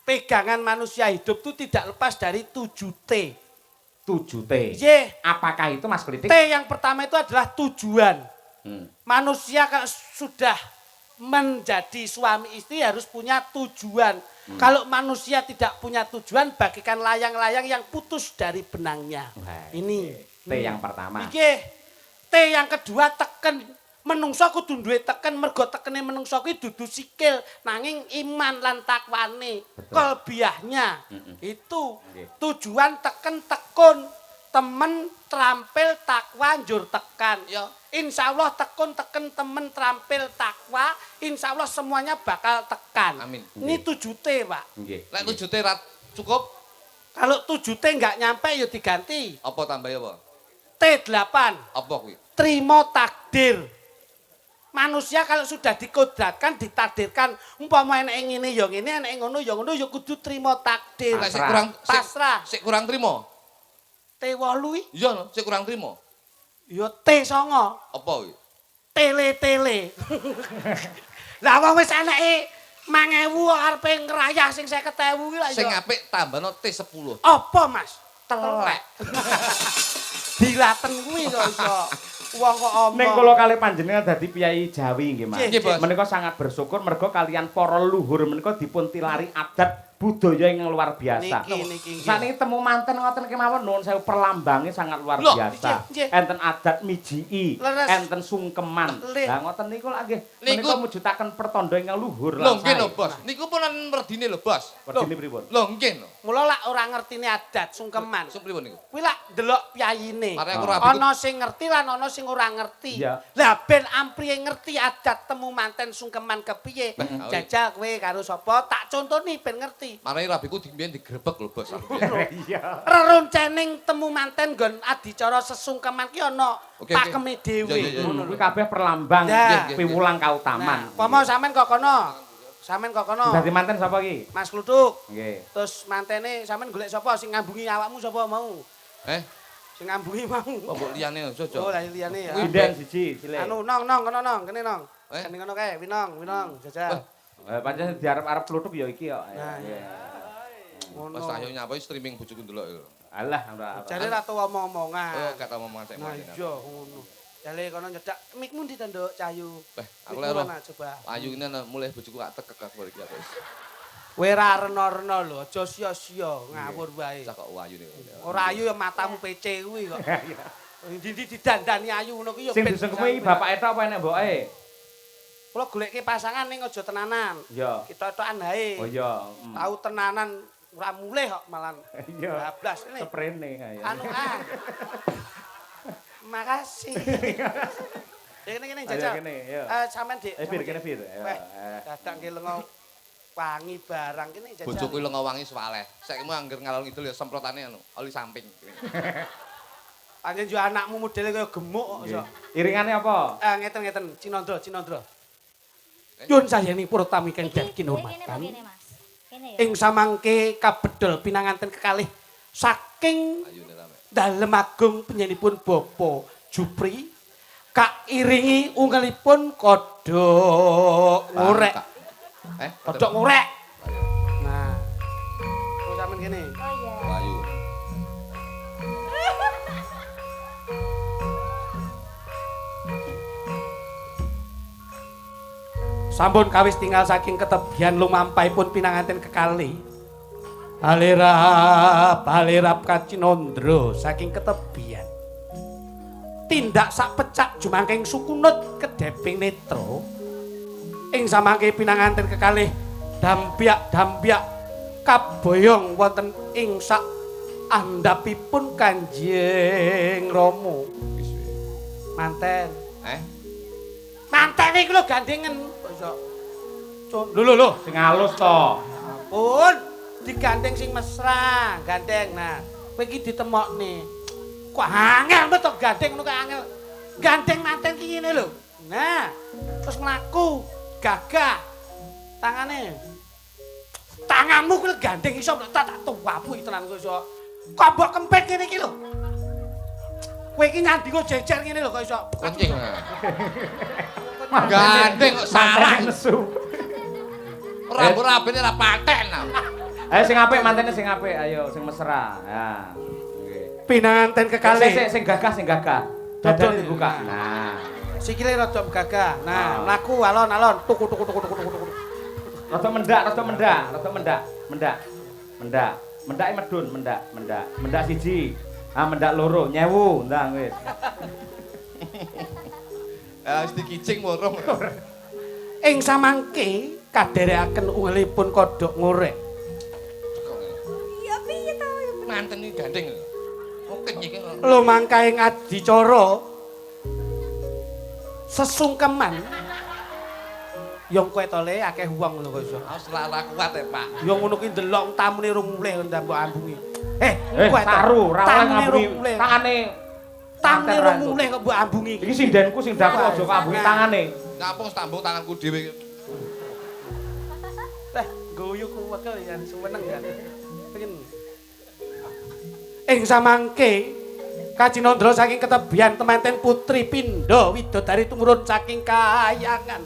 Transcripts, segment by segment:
Pegangan manusia hidup itu tidak lepas dari 7T. 7T. Nggih. Apakah itu, Mas Klitik? T yang pertama itu adalah tujuan. Manusia kalau sudah menjadi suami istri harus punya tujuan. Kalau manusia tidak punya tujuan, bagikan layang-layang yang putus dari benangnya. Wah, Ini. T yang pertama. Nggih. T yang kedua teken. Menungso kudu duwe teken, mergo tekene menungso kuwi dudu sikil nanging iman lan takwane, kolbiahnya. Itu tujuan, teken, tekun, temen, terampil, takwa, njur tekan. Ya. Insya Allah tekun, teken, temen, terampil, takwa, insya Allah semuanya bakal tekan. Amin. Ini 7T, Pak. Lek 7T ra cukup, Kalau 7T nggak nyampe ya diganti. Apa tambah apa? T8. Apa kuwi? Terima takdir. Manusia kalau sudah dikodratkan, ditakdirkan, umpama enek ngene ya ngene, enek ngono ya ngono, ya kudu terima takdir. Lek sik kurang Pasrah. Sik kurang trimo. T8 iki? Iya no, sik kurang trimo. Ya T9. Apa kuwi? Tele-tele. Lah wong wis eneke 1000 kok arepe ngrayah sing 50.000 kuwi lak Sing ya. apik tambahno T10. Apa, Mas? Telek. Dilaten kuwi kok iso. Wong kok omong. Ning kula kalih panjenengan dadi piyayi Jawi nggih, Mas. Nggih, Bos. Menika sangat bersyukur mergo kalian para luhur menika dipun tilari adat budaya ingkang luar biasa. Niki niki nggih. Sakniki temu manten ngoten kemawon, nuwun sewu, perlambange sangat luar Loh, biasa. nggih, nggih. Enten adat mijiki, enten sungkeman. Lah ngoten niku lak nggih menika mujudaken pertanda ingkang luhur Lho lan nggih lho, sae. Bos. Niku pun werdine lho, Bos. Werdine pripun? Lho nggih lho. Mula lak ora ngertine adat sungkeman. Sung pripun niku? Kuwi lak ndelok piyayine. Mare aku rabi. Ana sing ngerti lan ana sing ora ngerti. Lah ben ampriye ngerti adat temu manten sungkeman kepiye? Jajal kowe karo sapa tak contoni ben ngerti. Mare rabiku mbiyen digrebek lho, Bos. Iya. Reroncening temu manten nggon adicara sesungkeman ki ana pakeme dhewe. Iya. Ngono Kuwi lho. kabeh perlambang piwulang kautaman. Nah, pomo sampean kok kono. Sampean kok kono. Dadi manten sapa iki? Mas Kluthuk. Nggih. Terus mantene sampean golek sapa sing ngambungi awakmu sapa mau? Eh, Sing ngambungi mau. kok mbok liyane aja, aja. Oh, lah liyane ya. Pinden siji, cilik. Anu nong nong kono nong, kene nong. Eh? Kene kono kae, winong, winong, jajal. Pancen diarep-arep kluthuk ya iki kok. Nah, Iya. Ngono. Wes ayo nyapa streaming bojoku ndelok lho. Alah, ora. Jare ra tau omong-omongan. Oh, gak tau omongan sik Nah, iya ngono. Jale kono nyedak mikmu ndi to, Nduk, Cahyu? Beh, aku Mikmu lek roh. mana coba? Ayu ini mulai bojoku gak tekek aku iki aku. Kowe ra rena-rena lho, aja sia-sia ngawur wae. Cah kok ayu niku. Ora ayu ya matamu PC kuwi kok. Ndi-ndi didandani ayu ngono kuwi ya Sing disungkemi bapake tok apa enek mboke? Kula goleke pasangan ning aja tenanan. Iya. Kita tokan wae. Oh iya. Tau tenanan ora mulih kok malan. Iya. Bablas ini. Seprene kaya. Anu ah. Makasih. Ya kene kene Ayo jajal. kene, iya. Sampean Dik. Eh, Bir, kene Bir. Ayo, Weh, eh. dadak nggih lenga wangi barang kene jajal. Bojoku lenga wangi swaleh. Saiki mu angger ngalor ngidul ya semprotane anu, oli samping. Pancen yo anakmu modele kaya gemuk kok iso. Iringane apa? Eh ngeten-ngeten, Cinandra, Cinandra. Yun sayeni para tamu ingkang Iki, kene kinurmatan. apa kene, Mas? Kene ya. Ing samangke kabedol pinanganten kekalih saking Ayune rame. dalem agung panjenenganipun Bapak Jupri kairingi ungelipun kodhok ngorek. Eh, Kodhok ngorek. Nah. Kok sampean kene. Oh iya. Ayu. Sampun kawis tinggal saking ketebian lumampahipun pinanganten kekalih. Alirap, alirap kacinondro saking ketebian. Tindak sak pecak jumangking sukunut kedeping netra. Ing samangke pinanganten kekalih dampiak-dampiak kaboyong wonten ing sak andhapipun Kanjeng Rama. Manten. Eh, Manten iku lho gandengen. Kok iso. Lho lho lho. Sing halus to. Ampun, digandeng sing mesra, gandeng. Nah, kowe iki ditemokne. Kok angel bet to gandeng ngono kok angel. Gandeng manten ki ngene lho. Nah, terus mlaku gagah tangane. Tanganmu kuwi gandeng iso tak tak tuwapu tenan kowe iso. Kok mbok kempit ngene iki lho. Kowe iki nyandi kok jejer ngene lho kok iso. Kencing. Gandeng kok salah. Mantene nesu. Rambut-rambutnya ora paten. Ayo sing apik mantene sing apik, ayo sing mesra. Ya. Nggih. Pinanganten kekalih. Sik sing gagah sing gagah. Dadane dibuka. Nah. Sikile rada gagah. Nah, mlaku alon-alon tuku tuku tuku tuku tuku. Rada mendak, rada mendak, rada mendak, mendak. Mendak. Mendake medun, mendak, mendak. Mendak siji. Ah, mendak loro, nyewu, ndang wis. Ah, wis dikicing morong. Ing samangke kaderekaken ungelipun kodhok ngorek. Iya piye to? Manten iki gandeng lho. Oke iki. Lumangkaing adicara sesungkeman. Yang kowe to le akeh wong lho kok iso. Awas ora kuat ya, Pak. Ya ngono kuwi ndelok tamune rung mulih ndak mbok ambungi. Kowe saru ora oleh ngambungi tangane. Tamune rung mulih kok mbok ambungi. Iki sindenku sing dakok aja kok ambungi tangane. Ngapung tambung tanganku dhewe. Teh, guyu ku wekel ya seneng ya. Pengen. Ing samangke Kacinandra saking ketebian temanten putri pindha widodari tumurun saking kayangan.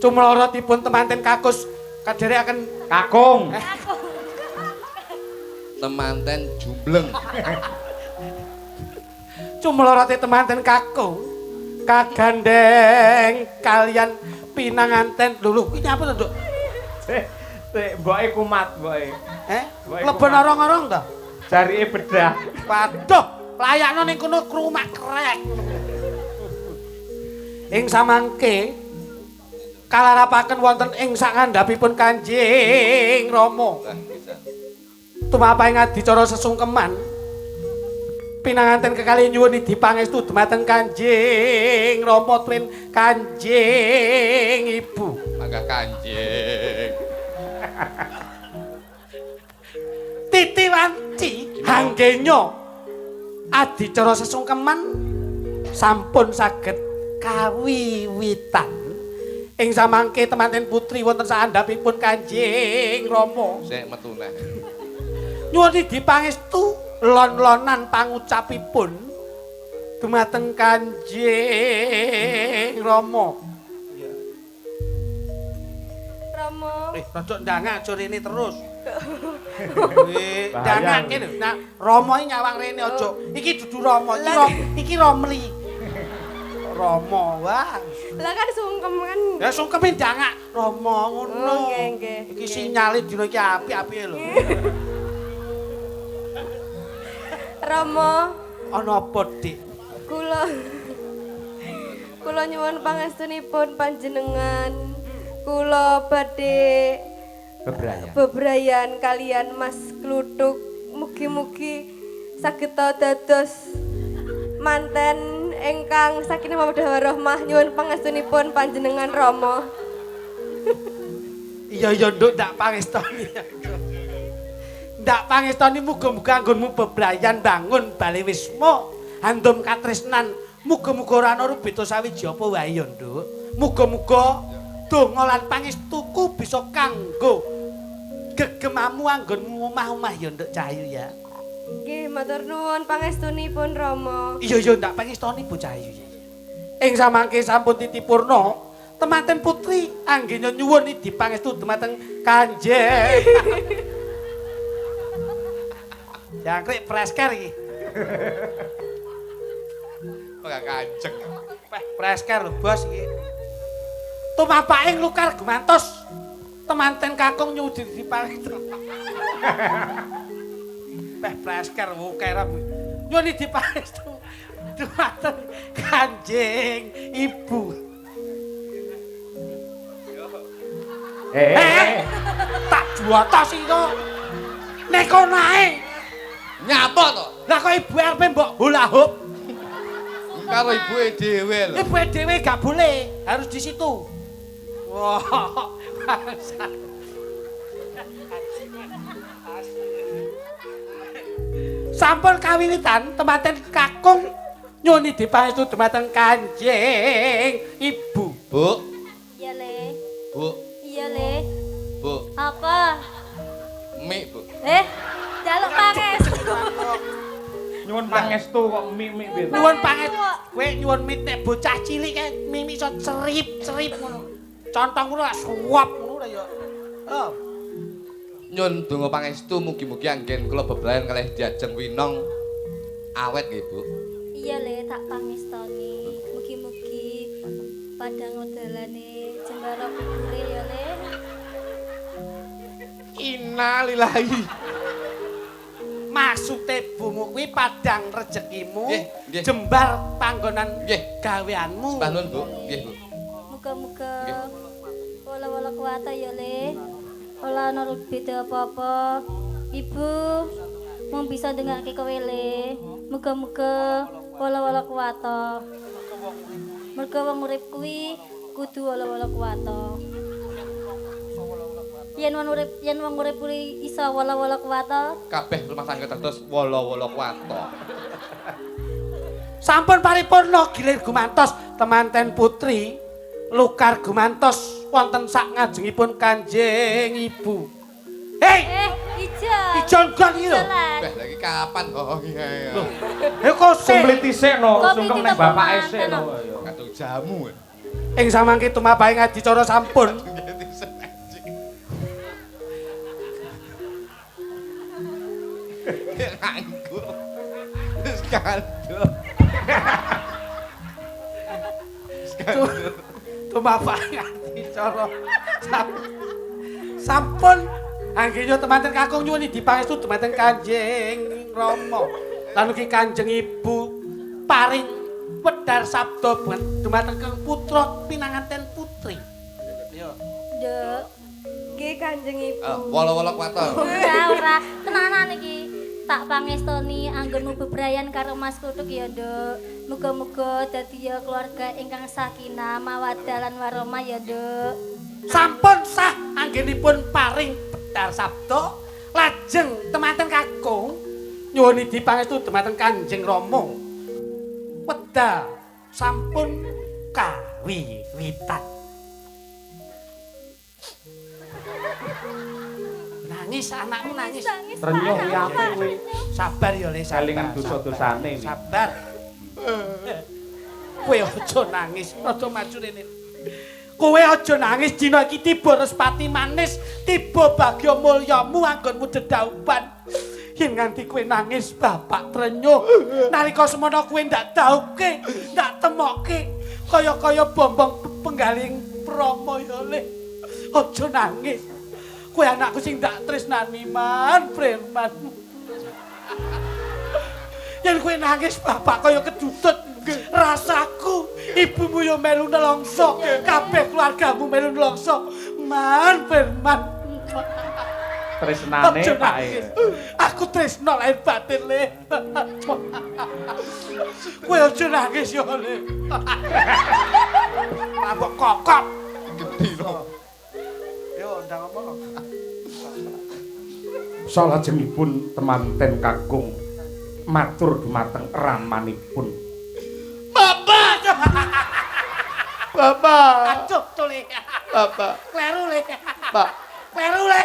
Cumlorotipun temanten kakus kaderekaken kakung. Temanten jumbleng. Cumlorote temanten kakung kagandheng kalian pinanganten. Lho lho kuwi nyapa to, Nduk? Sik, mboke kumat mboke. Klebon orong-orong to? Jarike bedah. Waduh, layakno ning kono krumak krek. Ing samangke kalarapaken wonten ing sakngandhapipun Kanjeng Rama. Tumapahing adicara sesungkeman pinanganten kekalih nyuwun idi pangestu dumateng Kanjeng Rama tuwin Kanjeng Ibu. Mangga Kanjeng. Titi wanci hanggenya adicara sesungkeman sampun saged kawiwitan. Ing samangke temanten putri wonten saandhapipun Kanjeng Rama. Sik metu neh. Nyuwun idi pangestu lon-lonan pangucapipun dumateng Kanjeng Rama. Rama. Rada ndangak aja rene terus. Ndangak kene. Nah, Rama iki nyawang rene aja. Iki dudu Rama, iki Romli. Rama, wah. Lah kan sungkem kan. Ya sungkeme ndangak Rama ngono. Oh, nggih, nggih. Iki sinyale dina iki apik-apike lho. Rama, ana apa, Dik? Kula nyuwun pangestunipun panjenengan. Kula badhe bebrayan kalian Mas Kluthuk. Mugi-mugi saged dados manten ingkang sakinah mawaddah warahmah. Nyuwun pangestunipun panjenengan Rama. Iya iya Nduk, ndak pangestoni. Ndak pangestoni muga-muga anggonmu bebrayan bangun bali wisma handum katresnan. Muga-muga ora ana rubeda sawiji apa wae ya Nduk. Muga-muga donga lan pangestuku bisa kanggo gegemamu anggonmu omah-omah ya Nduk Cahayu ya. Nggih, matur nuwun pangestunipun Rama. Iya iya ndak pangestoni bocah ayu. Ing samangke sampun titipurna, temanten putri anggenya nyuwun idi pangestu dumateng Kanjeng. Jangkrik presker iki. Ora kanjeng. Presker lho bos iki. Tumapaking lukar gumantos temanten kakung nyuwun idi pangestu. Peh presker wukera nyuwun idi pangestu dumateng Kanjeng Ibu. Tak juata sih kok. Nek kono ae. Nyapa to? Lah kok ibu RP mbok hula hoop. Karo ibuke dhewe lho. Ibuke dhewe gak boleh, harus di situ. Wah. Sampun kawiwitan temanten kakung nyuwun dipangestu dumateng Kanjeng Ibu. Bu. Iya, Le. Bu. Iya, Le. Bu. Apa? Mie, Bu. Jaluk pangestu. Nyuwun pangestu kok mie-mie piye? Nyuwun pangestu. Kowe nyuwun mie nek bocah cilik kae mie iso cerip-cerip ngono. Contong ngono lak suwap ngono ya. Oh. Nyun donga pangestu mugi-mugi anggen kula bebrayan kalih Diajeng Winong awet nggih, Bu. Iya le, tak pangestoni. Mugi-mugi padang dalane jembara kubure ya le. Innalillahi. Maksude bumu kuwi padang rejekimu, Nggih, nggih. jembar panggonan Nggih. gaweanmu. Sembah nuwun, Bu. Nggih, Bu. Muga-muga Nggih. wala-wala kuwata ya le. Ora ana beda apa-apa. Ibu mung bisa ndongake kowe le. Muga-muga wala-wala kuwata. Mergo wong urip kuwi kudu wala-wala kuwata. Yen wong urip kuwi iso wala-wala kuwata, Kabeh rumah tangga terus wala-wala kuwato. Sampun paripurna gilir gumantos temanten putri lukar gumantos wonten sak ngajengipun Kanjeng Ibu. Hei, ijo. ijo nggon iki lho. Ijolan. Beh, lagi kapan? Oh iya iya. Eh kok sik Komplit isik no, Komplit sungkem ning itu bapake sik manten, no. no. Ayo. Kadung jamu. ing samangke tumabahe adicara sampun. Nganggur. Wis kandel. Tumabahe adicara sampun anggenya temanten kakung nyuwun dipangestu dumateng Kanjeng Rama lan ugi Kanjeng Ibu paring wedhar sabda dumateng kang putra pinanganten putri. Yo. Nduk. Nggih Kanjeng Ibu. Wala-wala kuwato. Ora, tenanan iki. Tak pangestoni anggonmu bebrayan karo Mas Kutuk ya, Nduk. Muga-muga dadi ya keluarga ingkang sakinah, mawaddah lan warahmah ya, Nduk. Sampun sah anggenipun paring bedhar sabda lajeng temanten kakung nyuwun dipangestu dumateng Kanjeng Rama. Wedal sampun kawiwitan. Nangis anakmu nangis. Nangis, Pak. Renyuh kuwi apik kuwi. Sabar ya Le, sabar. Kelingan dosa-dosane kuwi. Sabar. Kowe aja nangis, rada maju rene. Kowe aja nangis dina iki tiba respati manis, tiba bagya mulyamu anggonmu dedaupan. Yen nganti kowe nangis bapak trenyuh. Nalika semono kowe ndak dauke, ndak temoke, kaya-kaya bombong penggaling Prama ya Le. Aja nangis. Kowe anakku sing ndak tresnani man, preman. Yen kowe nangis bapak kaya kedutut. Rasaku ibumu yo melu nelongso, kabeh keluargamu melu nelongso. Man, Firman. Tresnane Aja Pak. nangis. Aku tresno lahir batin Le. Kowe aja nangis yo Le. Mabok kokop. Gedhi no. Yo ndang ngomong. Salajengipun temanten kakung matur dumateng ramanipun. Bapak. Bapak. Aduh tole. Bapak. Kleru Le. Pak. Kleru Le.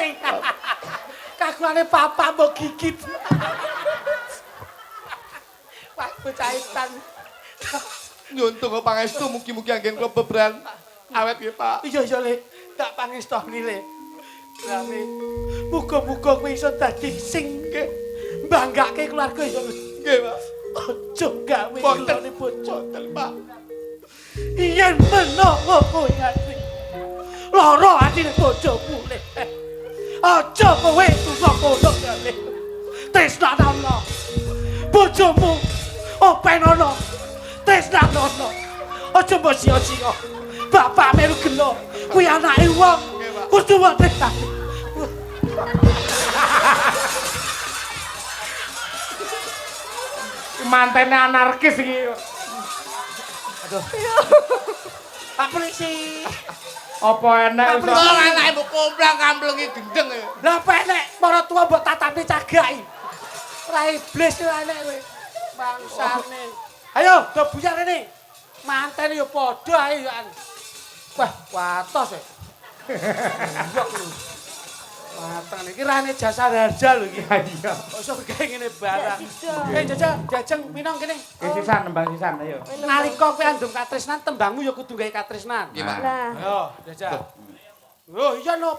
Kagungane papa mbok gigit. Wah, bocah edan. Nyun donga pangestu mugi-mugi anggen kula bebrayan awet nggih, Pak. Iya iya Le, tak pangestoni Le. Rame. Muga-muga kowe iso dadi sing mbanggake keluarga ya. Nggih, Pak. Aja gawe Boten. gelone bocah. Boten, Pak. Yen menawa kowe nganti lara atine bojomu Le. Aja kowe tunggu kono Le. Tresnanono. Bojomu openono. Tresnanono. Aja mbok sia-sia. Bapak melu gelo. Kuwi anake wong. Kudu mbok tresnani. Mantene anarkis iki. Aduh. Pak polisi. Apa enek Pak iso polisi. Ora anake mbok komplang kamplengi gendeng. Lah apa enek para tua mbok tatapi cagaki. Ora iblis ora enek kowe. Bangsane. Ayo do buyar rene. Manten yo padha ae yo. Wah, watos e. Mateng iki rane jasa harja lho iki. Iya. Kok iso gawe ngene barang. Jajal, jajeng minong kene. Ki sisan nembang sisan ayo. Nalika kowe andung katresnan tembangmu ya kudu gawe katresnan. Nggih, Pak. Lah. Ayo, jajal. Oh iya no.